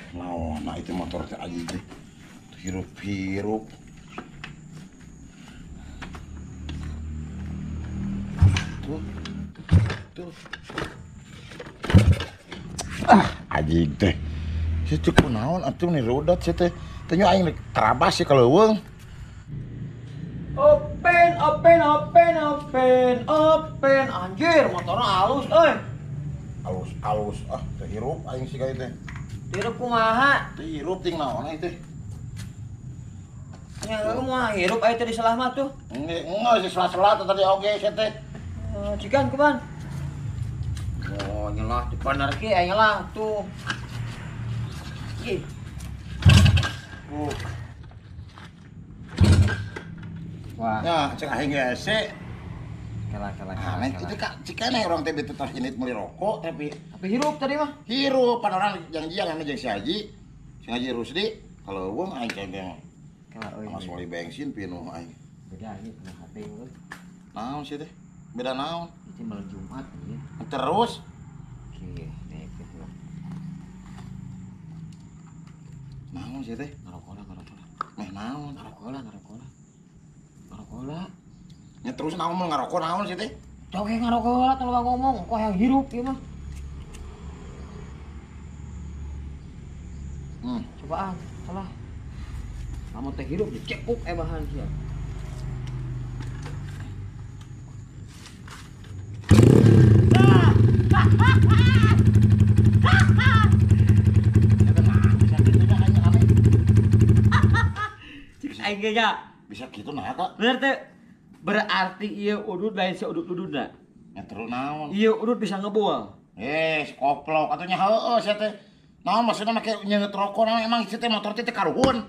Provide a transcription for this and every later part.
Naon, nah itu motor teh aji teh. Hirup-hirup. Tuh. Tuh. Ah, aji teh. Si teh kunaon atuh nih rodat si teh. Teh nya aing terabas sih ka leuweung. Open, open, open, open, open. Anjir, motornya halus euy. Halus, halus. Ah, teh hirup aing siga teh. Hirup kumaha? Teh hirup ting naon euy teh. Nya kamu mah hirup aya teh di selah mah tuh. Enggak, si sela-sela teh tadi oge sia teh. Cikan kuman. Oh, nyelah di bener ki aya nyelah tuh. Ih. Wah. Ya, cek aing hese. Kela kela. Aneh, itu kak cikene orang teh bete tos init meuli rokok tapi hirup tadi mah. Hirup pan orang janjian anu jeung si Haji. Si Haji Rusdi kalau wong aing cengeng. Kela euy. Mas meuli bensin pinuh aing. Beda ini pernah hate euy. Naon sih teh? Beda naon? Itu malam Jumat ieu. Terus oke, nih gitu. Naon sih teh? Ngarokok lah, ngarokok lah. Meh naon? Ngarokok lah, ngarokok lah. Ngarokok lah. Ya terus naon mau ngarokok naon sih teh? Coge ngarokok lah kalau ngomong, kok yang hirup ieu mah. Cobaan, salah. Kamu teh hirup dicekuk bahan sia. Aing ge nya. Bisa gitu nah kak. Bener teh. Berarti ieu udud lain seudud-ududna. Nya terus naon? Ieu udud bisa ngebul. Eh, koplok atuh nya heueuh sia teh. Naon maksudna make nyeungeut rokok naon emang sia teh motor teh teh karuhun.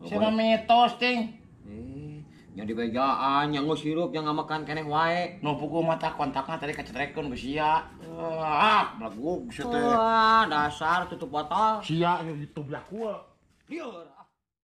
Sia mah mitos ting. Eh, nya dibejaan nya geus hirup nya ngamakan keneh wae. Nu puguh mata kontakna tadi kacetrekeun ku sia. Ah, belegug sia teh. Wah, dasar tutup botol. Sia itu belakul. Lieur.